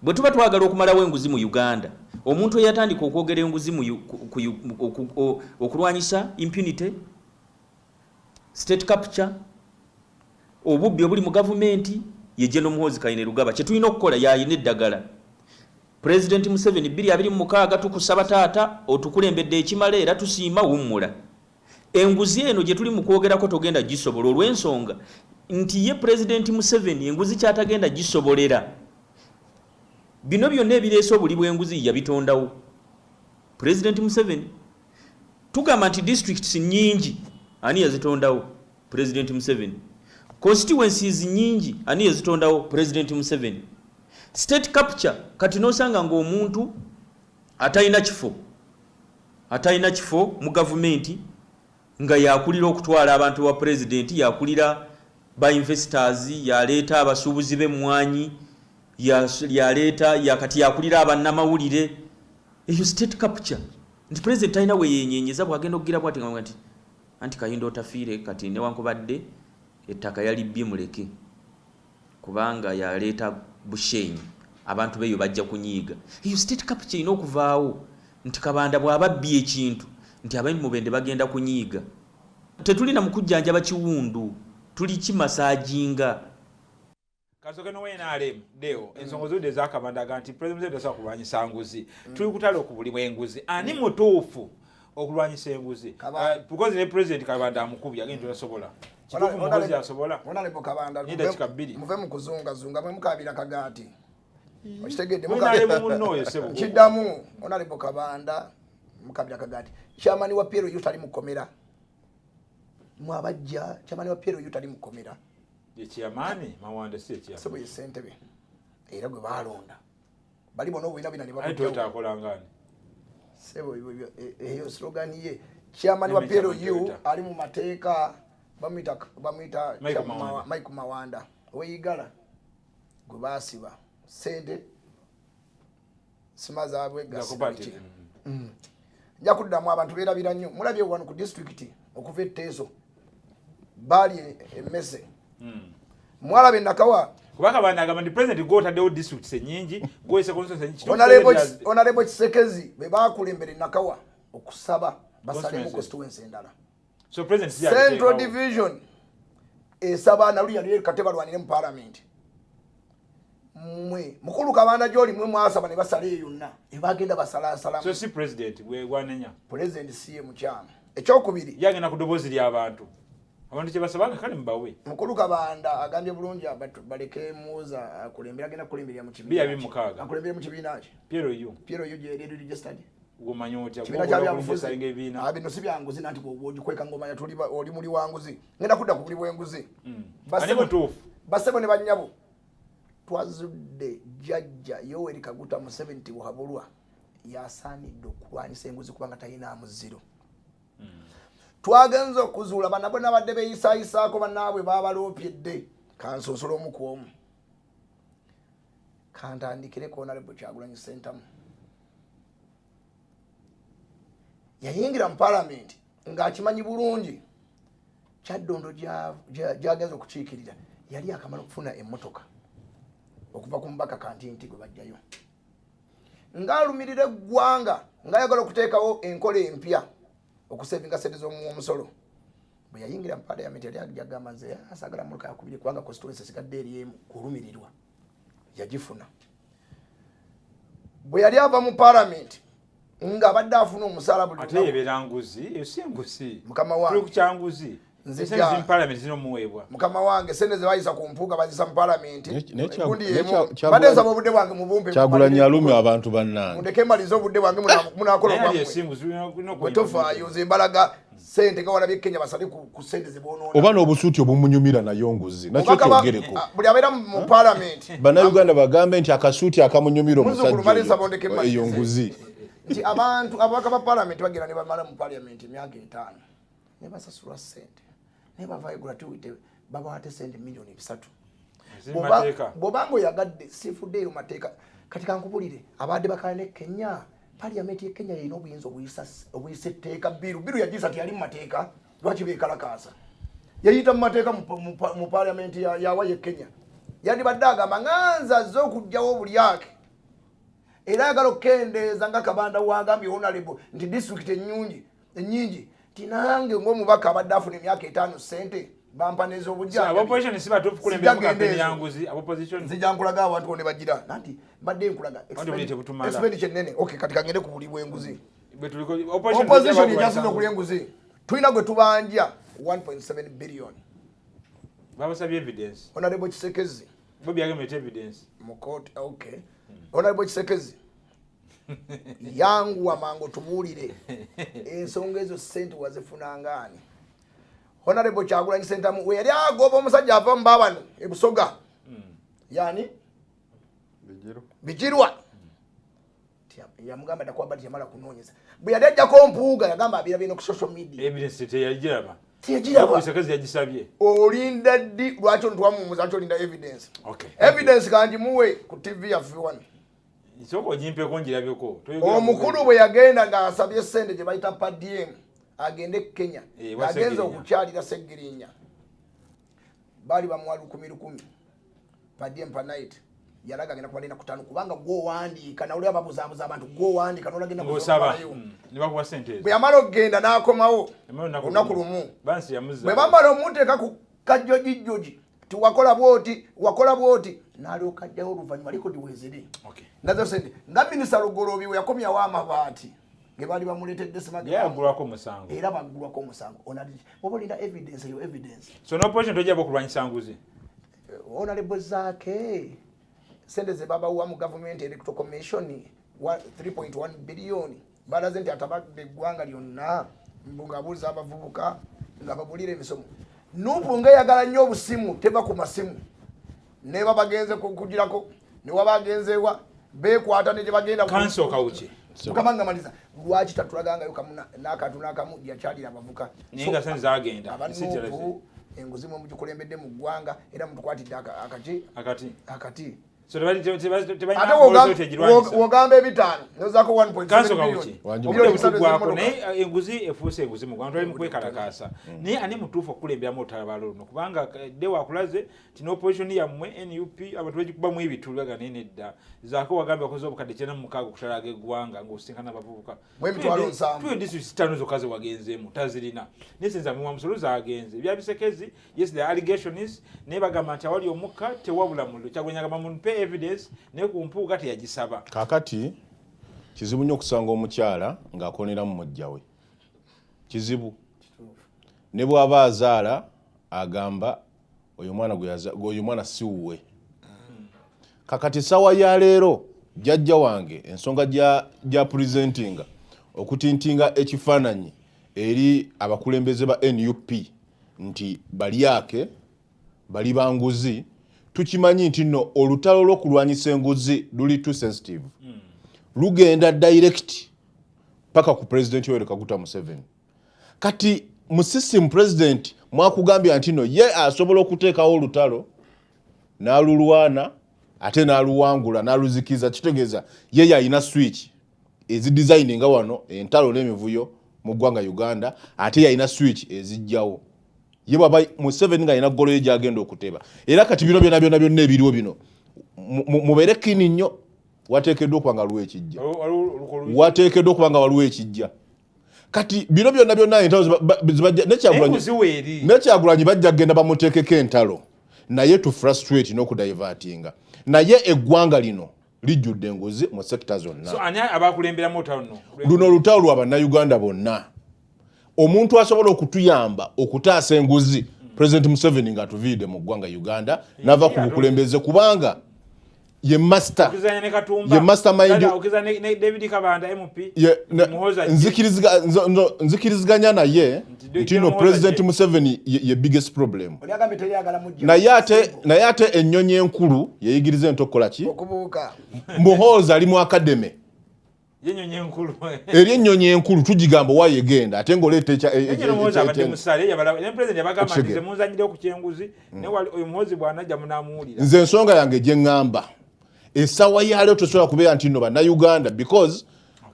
Bwe tuba twagala okumalawo enguzi mu Uganda, omuntu eyatandika okwogera enguzi mu okulwanyisa impunity, state capture, obubbi obuli mu gavumenti, ye General Muhoozi Kainerugaba. Kye tulina okukola, y'alina eddagala. Pulezidenti Museveni, 2026 tukusaba taata otukulembedde ekimala era tusiima, wummula. Enguzi eno gye tuli mu kwogerako togenda gisobola, olw'ensonga nti ye Pulezidenti Museveni enguzi kyatagenda gisobolera, bino byonna ebireese obuli bw'enguzi yabitondawo Pulezidenti Museveni. Tugamba nti districts nnyingi, ani yazitondawo? Pulezidenti Museveni. Constituencies nnyingi, ani yazitondawo? Pulezidenti Museveni. State capture, kati n'osanga ng'omuntu atalina kifo mu gavumenti nga yakulira okutwala abantu wa pulezidenti, yakulira ba investors, yaleeta abasuubuzi b'emmwanyi, yaleeta yakati yakulira abannamawulire. Eyo state capture, nti pulezidenti talina weyenyenyeza bwagenda okugira bwati nga nti anti Kahinda Otafiire kati newankubadde ettaka yalibbye, muleke kubanga yaleeta Bushenyi, abantu beeyo bajja kunyiiga. Eyo state capture erina okuvaawo, nti Kabanda bw'aba abbye ekintu nti ab'e Mubende bagenda kunyiiga. Tetulina mu kujjanjaba kiwundu, tuli kimasaajinga. Kasoke no NRM deo ensonga zudde ezakabanda aga nti President Museveni tasobola kulwanyisa nguzi. Tuli kutala okubuli bw'enguzi. Ani mutuufu okulwanyisa enguzi? Because ne President Kabanda amukubye, agenda tosobola. Kituufu Muhoozi asobola? Honorable Kabanda, Ni dakika 2. Muve mu kuzungazunga, mwe mukabira kagaati. Okitegedde? NRM munno oyo, ssebo. Kiddamu, Honorable Kabanda, mukabira kagaati. Chairman wa PLU tali mukomera. Mwabajja chairman wa PLU tali mukomera. Ekyamaani Mawanda si ekyamaani. Ssebo, ye ssentebe era gwe baalonda. Bali bonna obulina bina ne Aye babujjawo. Toyota akola ngani? Ssebo, eyo slogan ye. Chairman wa Name chairman PLU Toyota. ali mu mateeka, bamuyita Michael Mawanda. Michael Mawanda weyigala gwe baasiba sente sima zaabwe gasiba. Cooperative. Biki? Nja kuddamu, abantu beerabira nnyo. Mulabye wano ku disitulikiti okuva etteeso baali emmese, mwalaba enakawa. Kuba Kabanda agamba nti President gw'otaddewo districts ennyingi, gw'oyise constituency ennyingi. Kituufu. Honorable Kisekezi be bakulembera enakawa okusaba basalemu Constituency. constituency endala. So President si Central yabiteekawo. Division esaba naluya kate balwanire mu parliament. Mmwe mukulu Kabanda gyoli, mwe mwasaba ne basala eyo yonna ebagenda basalasalamu. So si President gwe gwanenya. President si ye mukyamu. Ekyokubiri, Yagenda ku ddoboozi ly'abantu. Abantu kye basaba nga kale mubawe. Mukulu Kabanda agambye bulungi baleke Muza akulembera, agenda kukulemberera mu Bya kibiina ki? 26. Akulembere mu kibiina ki? PLU. PLU gyeri registered. Gwomanyi otya? Kibiina kya byabufuzi. Salinga ebibiina. Ah, bino si byanguzi, nanti bw'ogikweka ng'omanya tuli oli muli wanguzi. Ngenda kudda ku buli bw'enguzi. Ani mutuufu? Basebo ne bannyabo, twazudde jjajja Yoweri Kaguta Museveni Tibuhaburwa yasaanidde okulwanyisa enguzi kubanga talina muziro. Twagenze okuzuula bana bonna badde beeyisaayisaako bannaabwe babaloopyedde. Kansosola omu ku omu, kantandikire ku Honorable Kyagulanyi Sentamu. Yayingira mu palamenti ng'akimanyi bulungi Kyaddondo gyagenza okukiikirira yali akamala okufuna emmotoka okuva ku mubaka Kantinti gwe bajjayo, ng'alumirira eggwanga, ng'ayagala okuteekawo enkola empya okusevinga sente z'omuwa omusolo. Bwe yayingira mu parliament yali ajja agamba, "Nze asagala mmotoka yakubiri kubanga constituency esigadde eri emu." Kulumirirwa yagifuna. Bwe yali ava mu parliament ng'abadde afuna omusaala buli Ate lunaku. yebeera nguzi, eyo si nguzi? Mukama wange. Tuli ku kyanguzi. Esente ziri mu parliament zirina omuweebwa. Mukama wange, sente ze bayisa ku Mpuuga bazisa mu palamenti. Ne Gundi yemu. Badde nsaba obudde bwange mubumpe. Kyagulanyi alumya abantu bannange. Mundeke malize obudde bwange, munakola Naye ali obwammwe. esinguzi tulina Bwe tofaayo, nze mbalaga sente nga walabye Kenya basale ku sente ze boonoona. Oba n'obusuuti obumunyumira nayo nguzi, nakyo Obubaka kyogereko. Ah, buli abeera mu palamenti. Bannayuganda bagambe nti akasuuti akamunyumira Muzzukulu, malisa omusajja bondeke oyo, mmalirize. eyo nguzi. Nti abantu ababaka ba palamenti bagenda ne bamala mu palamenti emyaka 50 ne basasulwa sente ne bavayo gratuity, babawa sente miliyoni 300. Ziri mateeka. Bw'obanga oyagadde sifuddeeyo mateeka. Kati kankubulire, abadde bakala ne Kenya, parliament ye Kenya yerina obuyinza obuyisa etteeka. Bill yagiyisa, teyali mu mateeka. Lwaki beekalakaasa? Yayita mu mateeka mu parliament yawa ye Kenya. Yandibadde agamba nga nze azze okugjawo obulyake. Era ayagala okukendeeza nga Kabanda wagambye honorable nti disitulikiti ennyungi ennyingi ti nange ng'omubaka abadde afuna emyaka 5 ssente bampa So, opposition si batuufu kulemberamu Sijja kampeni genda ya ezo. nguzi, opposition. Nzija nkulaga abantu ne bagira nanti mbadde nkulaga Abantu buli tebutumala. expenditure nene. Okay, kati kangende ku buli bw'enguzi. Bwe tuliko opposition, Opposition tejja ekyasinze kulwanyisa okulya enguzi, tulina gwe tubanja 1.7 billion. Babasabye evidence. Honorable Kisekezi. Bobi yagambye evidence. Mu court. Okay, honorable Kisekezi, yanguwa mangu tubuulire ensonga ezo, sente wazifunangaani? Honorable Kyagulanyi Sentamu we yali agoba omusajja ava mu babano ebusoga yani Bigirwa. Yamugamba dakwaba nti yamala kunoonyeza bwe yali ajjako Mpuuga, yagamba abira bino ku social media. Evidence teyagiraba. Teyagiraba. Kisekezi yagisabye. Olinda ddi? Lwaki ontwamumuza? Lwaki olinda evidence? Okay. Evidence kangimuwe ku TV yaffe wano. Sooka ogimpeko ngirabeko. Toyogera. Omukulu bwe yagenda ng'asabye sente gye bayita per diem agende e Kenya, Eh, wa agenza Ssegirinya. okukyalira Segirinya, baali bamuwa 1,000 1,000 per diem per night. Yalaga agenda kuba nena kutaano kubanga gwowandiika nawuli ababuzaabuza abantu gwowandiika nolagenda Ng'osaba. Ne bakuwa sente ezo. Bwe yamala okugenda n'akomawo Yamala olunaku lumu. Bansi yamuzza. Bwe bamala omuteeka ku kajjojijjoji ti wakola bwoti, wakola bwoti, n'alyoka ajjayo oluvannyuma likodi weeziri nazo sente nga minisita Lugoloobi we yakomyawo amabaati ge baali bamuleetedde simage. Ye agulwako omusango. Era baggulwako omusango. Oba olinda evidence, eyo evidence. So n'opposition tojja okulwanyisa nguzi. Honorable Zaake, sente ze babawa mu gavumenti electoral commission 3.1 billion, balaze nti atabadde eggwanga lyonna mbu ng'abuuza abavubuka nga babulira emisomo. NUP ngaeyagala nnyo obusimu, teva ku masimu, neba bagenze kugirako newaba agenzeewa bekwata ne gye bagenda Kanso Kawuki. Mukama nga maliza, lwaki tatulagangayo kamu n'akantu n'akamu yakyalira abavuka? Naye nga sente zaagenda. Aba NUP enguzi mwe mugikulembedde mu ggwanga era mutukwatidde akati. Akati. Akati. So tebalina Ate ngolo tegirwanyisa. wogamba ebitaano nozaako 1.7 Kanso billion. Kawuki. Wangi. Obudde Billion 3 butugwako z'emmotoka. naye enguzi efuuse enguzi mu ggwanga, twali mu kwekalakaasa. Naye ani mutuufu okukulemberamu olutabaalo luno? Kubanga dde wakulaze nti n'opposition yammwe NUP abantu bagikubamu ebituli baga naye nedda. Zaako wagambye wakoze obukadde 96 okutalaaga eggwanga ng'osinkana abavubuka. Mu 70,000. Tuwe district ttaano zokka ze wagenzeemu tazirina. Naye sinza muwa musolo zagenze. Ebya Bisekezi, yes, the allegation is naye bagamba nti awali omukka tewabula muliro. Kyagulanyi agamba mumpe evidence, naye ku Mpuuga teyagisaba. Kakati kizibu nnyo okusanga omukyala ng'akoneramu mujja we, kizibu. Ne bw'aba azaala agamba oyo mwana oyo mwana si wuwe. Kakati essaawa ya leero jjajja wange ensonga gya presentinga okutintinga ekifaananyi eri abakulembeze ba NUP nti balyake bali banguzi. Tukimanyi nti nno olutalo lw'okulwanyisa enguzi luli too sensitive, lugenda direct paka ku President Yoweri Kaguta Museveni. Kati mu system president mwakugambya nti no ye asobola okuteekawo olutalo n'alulwana ate n'aluwangula n'aluzikiza, kitegeeza ye yalina switch ezidesigninga wano entalo n'emivuyo mu ggwanga Uganda, ate yalina switch ezijjawo. Ye bwaba Museveni ng'alina goal ye gyagenda okuteeba. Era kati bino byonna byonna byonna ebiriwo bino mubeere kini nnyo, wateekeddwa okuba nga waliwo ekijja. Waliwo oluko Wateekeddwa okuba nga waliwo ekijja. Kati bino byonna byonna entalo zibajja Naye nekyagulanyi enguzi weeri. Nekyagulanyi bajja kugenda bamuteekeko entalo naye to frustrate n'okudivertinga, naye eggwanga lino lijjudde enguzi mu sector zonna. So ani abakulemberamu olutalo luno? Luno olutalo lwa bannayuganda bonna. Omuntu asobola okutuyamba okutaasa enguzi, President Museveni ng'atuviiridde mu ggwanga Uganda n'ava ku bukulembeze, kubanga ye master Okizanya ne Katumba. Ye mastermind. Dada, okizanya ne David Kabanda MP. Muhoozi ajje. Nzikiriziganya naye Nti nti no Muhoozi President ajje. Museveni ye biggest problem. Oli agambye teri mujja. Naye ate ennyonyi enkulu yeyigiriza ento okukola ki? Okubuuka. Muhoozi ali mu academy. Ye nnyonyi enkulu. Eri ennyonyi enkulu tugigamba wayegenda ate ng'oleeta Ye Muhoozi abadde musale yabala ne president yabagamba nti Okitegeera. nze munzanyire ku kyenguzi naye oyo Muhoozi bw'anajja munaamuwulira. Nze ensonga yange gye ŋŋamba, essaawa yaleero tosobola kubeera nti nno bannayuganda, because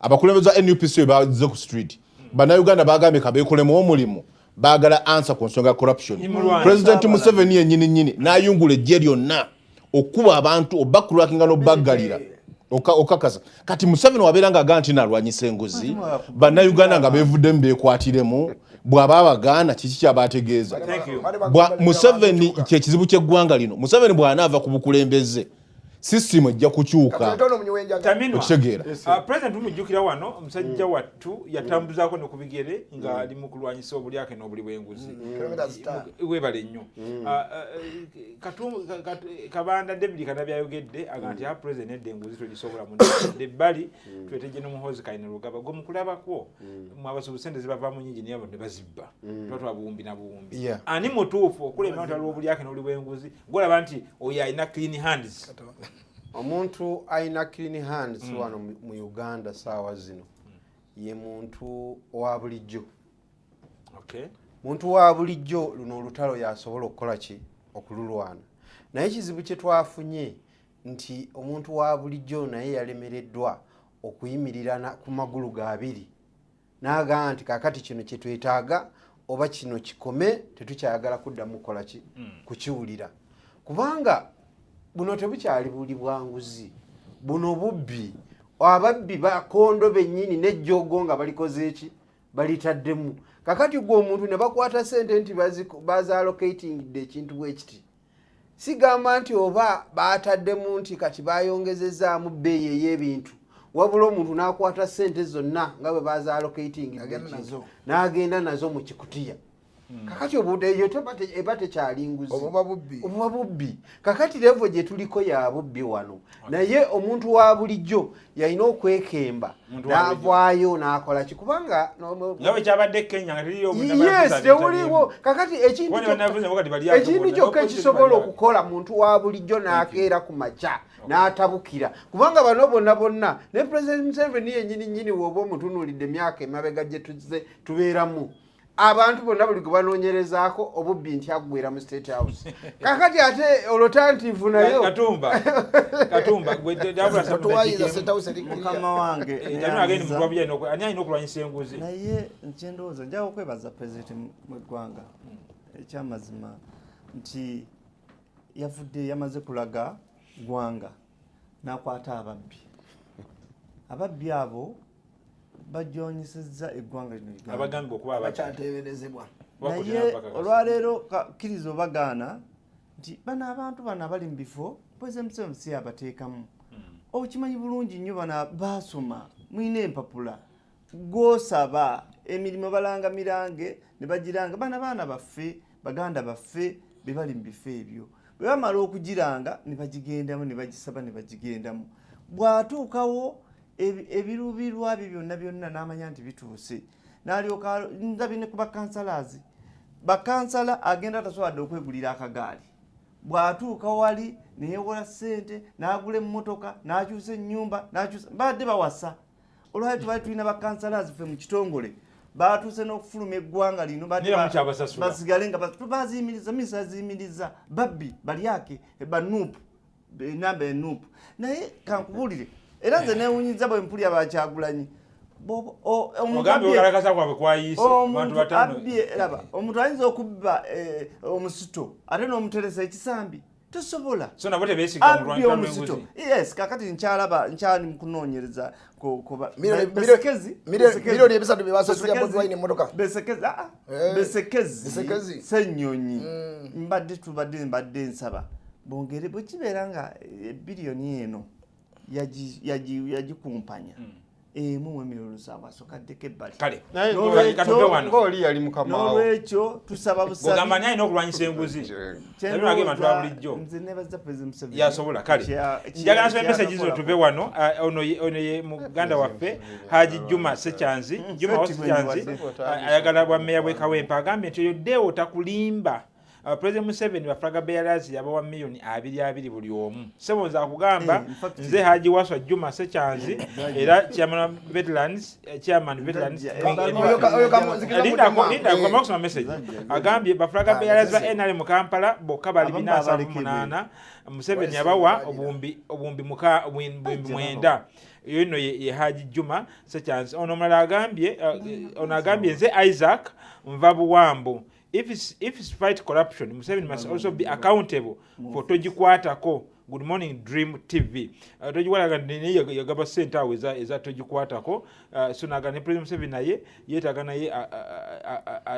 abakulembeze ba NUPC bwe bazze ku street, bannayuganda bagambye kabeekolemu omulimu, baagala answer ku nsonga ya corruption. Imulwanyi. President Museveni yennyini nnyini n'ayungula eggye lyonna okukuba abantu, obakulwakinga n'obaggalira. Okakasa kati Museveni wabeera nga agaa nti nalwanyisa enguzi, bannayuganda nga beevuddemu beekwatiremu, bw'aba abagaana kiki kyaba ategeeza? Thank you. Museveni kyekizibu ky'eggwanga lino. Museveni bw'anaava ku bukulembeze, sisitimu ejja kukyuka. Katono omunywi w'enjaga. Taminwa. Okitegeera? President tumujjukira wano, omusajja wattu yatambuzaako ne ku bigere ng'ali mu kulwanyisa obulyake n'obuli bw'enguzi. Kilomita 5. Webale nnyo. Kabanda David Kanabi ayogedde aga nti president nedda, enguzi togisobola, munedde ebbali tuleete General Muhoozi Kainerugaba. Gwe mukulabako mwabasuubu sente zibavaamu nyingi naye abantu ne bazibba, tuba twa buwumbi na buwumbi. Ani mutuufu okulema nti aliwo obulyake n'obuli bw'enguzi? Gwolaba nti oyo alina clean hands? Omuntu alina clean hands wano mu Uganda saawa zino ye muntu wa bulijjo. Muntu wa bulijjo luno olutalo yasobola okukola ki? Okululwana. Naye ekizibu kye twafunye nti omuntu wa bulijjo naye yalemereddwa okuyimirira ku magulu gabiri n'agamba nti kakati kino kyetwetaaga oba kino kikome, tetukyayagala kuddamu kukola ki? Kukiwulira. Kubanga buno tebukyali buli bwanguzi, buno bubbi. Ababbi bakondo bennyini n'ejjogo nga balikoze eki? Balitaddemu. Kakati gwe omuntu ne bakwata sente nti bazallocatingidde ekintu bwe kiti, sigamba nti oba bataddemu nti kati bayongezezaamu bbeeyi ey'ebintu, wabula omuntu n'akwata sente zonna nga bwe bazallocatingidde Agenda ekintu, nazo. n'agenda nazo mu kikutiya. Kakati obude eyo eba tekyali nguzi. Obuba bubbi. Obuba bubbi. Kakati level gye tuliko ya bubbi wano, naye omuntu wa bulijjo yalina okwekemba Omuntu wa bulijjo. n'avaayo n'akola ki? Kubanga Nga bwe kyabadde e Kenya nga teriyo. Yes, tewuliwo. Kakati ekintu Kuba ne bannabyabufuzi nabo kati bali awo ekintu bonna. kyokka Opposition ekisobola bali awo. okukola, muntu wa bulijjo n'akeera ku makya n'atabukira, kubanga bano bonna bonna ne President Museveni yennyini nnyini, woba omutunuulidde emyaka emabega gye tuzze tubeeramu, abantu bonna buli gwe banoonyerezaako obubbi nti aggwera mu State House. Kakati ate olwo nayo Katumba, Katumba, gwe dabula. Totuwayiza, State House eri clear. Mukama wange. Agende muntu wabujja, ani alina okulwanyisa enguzi? Naye nkyendowooza njaga okwebaza pulezidenti w'eggwanga, ekyamazima nti yavudde yamaze kulaga ggwanga n'akwata ababbi. Ababbi abo bajonyesezza eggwanga lino Uganda. Abagambibwa okuba ababbi. Bakyateeberezebwa. Naye olwaleero kkiriza obagaana nti bano abantu bano abali mu bifo, President Museveni si abateekamu. Okimanyi bulungi nnyo bano baasoma, mulina empapula, gwosaba emirimu balanga mirange ne bagiranga. Bana baana baffe, baganda baffe be bali mu bifo ebyo. Bwe bamala okugiranga ne bagigendamu, ne bagisaba ne bagigendamu, bw'atuukawo ebiruubirwa bye byonna byonna n'amanya nti bituuse, n'alyoka ndabye ne ku bakansalazi. Bakansala agenda tasoboladde okwegulira akagaali, bw'atuuka wali neyewola ssente n'agula emmotoka n'akyusa ennyumba n'akyusa. Mbadde bawasa olwali tubali tulina bakansalazi ffe mu kitongole batuuse n'okufuluma eggwanga lino, badde Naye mukyabasasula. Basigale nga baziyimiriza, minisita aziyimiriza. Babbi balyake banuupu enamba enuupu. Naye kankubuulire, era nze newunyiza bwe mpulya bakyagulanyi. Omuntu Ogambye okalakasa kwabwe kwayiise abantu omuntu bataano. Abbye, laba, omuntu ayinza okubba omusito ate n'omuteresa ekisambi, tosobola. So nabo tebeesiga mu Abbye kulwanyisa omusito. lw'enguzi. Yes, kakati nkyalaba nkyali mu kunoonyereza Milioni- Besekezi 3 miliyoni bye basasulira Bobi Wine emmotoka. Besekezi, ah, Besekezi. Besekezi Senyonyi, mbadde tubadde mbadde nsaba bongere bwe kibeera nga biliyoni eno yagikumpanya emu mu 700,000 asokaddeko ebbali. Kale. Naye Katuve wano. ng'oli yali mukama wo. N'olwekyo tusaba busabi. Bwogamba ani alina okulwanyisa enguzi? Tabino agamba nti bulijjo. Nze nebaza President Museveni. Yasobola. Kale, njagala nsome message zino tuve wano. Ah, ono ye muganda waffe Haji Juma Sekyanzi, Juma wa Seti Sekyanzi. gwe. Ayagala bwa meya bw'e Kawempe. Agambye nti oyo Deo takulimba. President Museveni ba flag bearers yabawa miliyoni 20 20 buli omu. Sebo, nze akugamba. In fact- Nze Haji Waswa Juma Sekyanzi, era chairman veterans, chairman veterans. Oyo nzikiriza Lindako, mutima. lindako, amala kusoma message. Agambye ba flag bearers ba NRM mu Kampala bokka bali Abamu 478. Museveni yabawa obuwumbi muka obuwumbi 9. Eyo nno ye Haji Juma Sekyanzi. Ono omulala agambye, ono agambye, nze Isaac nva Buwambo. If it's fight corruption, Museveni must also be accountable for togikwatako. Good morning, Dream TV. Togikwatako naye yagaba sente awo eza togikwatako. So naga ne President Museveni naye yeetaaga naye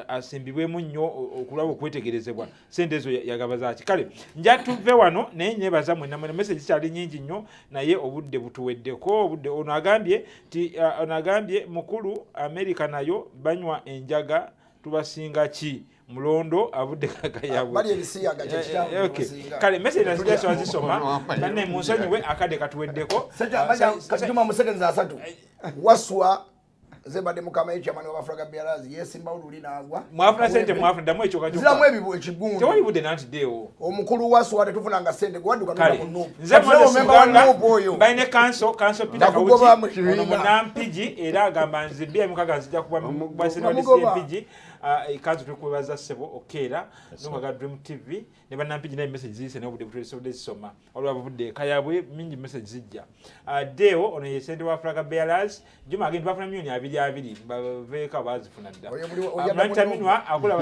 asimbibwemu nnyo okulaba okwetegerezebwa sente ezo yagaba zaki. Kale nja tuve wano, naye nyebaza mwenna mwena. Message zikyali nyingi nnyo, naye obudde butuweddeko. Obudde ono agambye nti ono agambye mukulu America nayo banywa enjaga, tubasinga ki? Mulondo avudde Kagayabwe. Bali ebisiyaga kye kitambo. Okay. Basinga. Kale message nazijja wazisoma. Banne munsonyiwe, akadde katuweddeko. Juma, mu seconds 30, Waswa, nze mbadde mukama ye chairman wa flag bearers, yesimbawo luli n'agwa. Mwafuna sente? Mwafuna ddamu ekyo. Ziramu ebibu ekigundu. Tewali budde nanti deewo. Omukulu Waswa, tetufunanga sente, gwadduka Kale nodda mu NUP. Nze Moses memba wa Muganga, NUP oyo. Balina kanso Peter Nakugoba mu Kawuki kibiina. ono munampigi, era agamba nze bya mukaga nzija kuba Namugoba. Mpigi kanso. Tukwebaza ssebo okeera nokaga Dream TV ne bannampigi. Naye message ziyise n'obudde butusobodde zisoma, waliwo abavudde eka yaabwe mingi, message zijja. Deo ono ye sente wa flag bearers. Juma agenda bafuna 20,000,000 baveeka bazifuna dda. Oyo oyo yadda mu Mnantaminwa akola.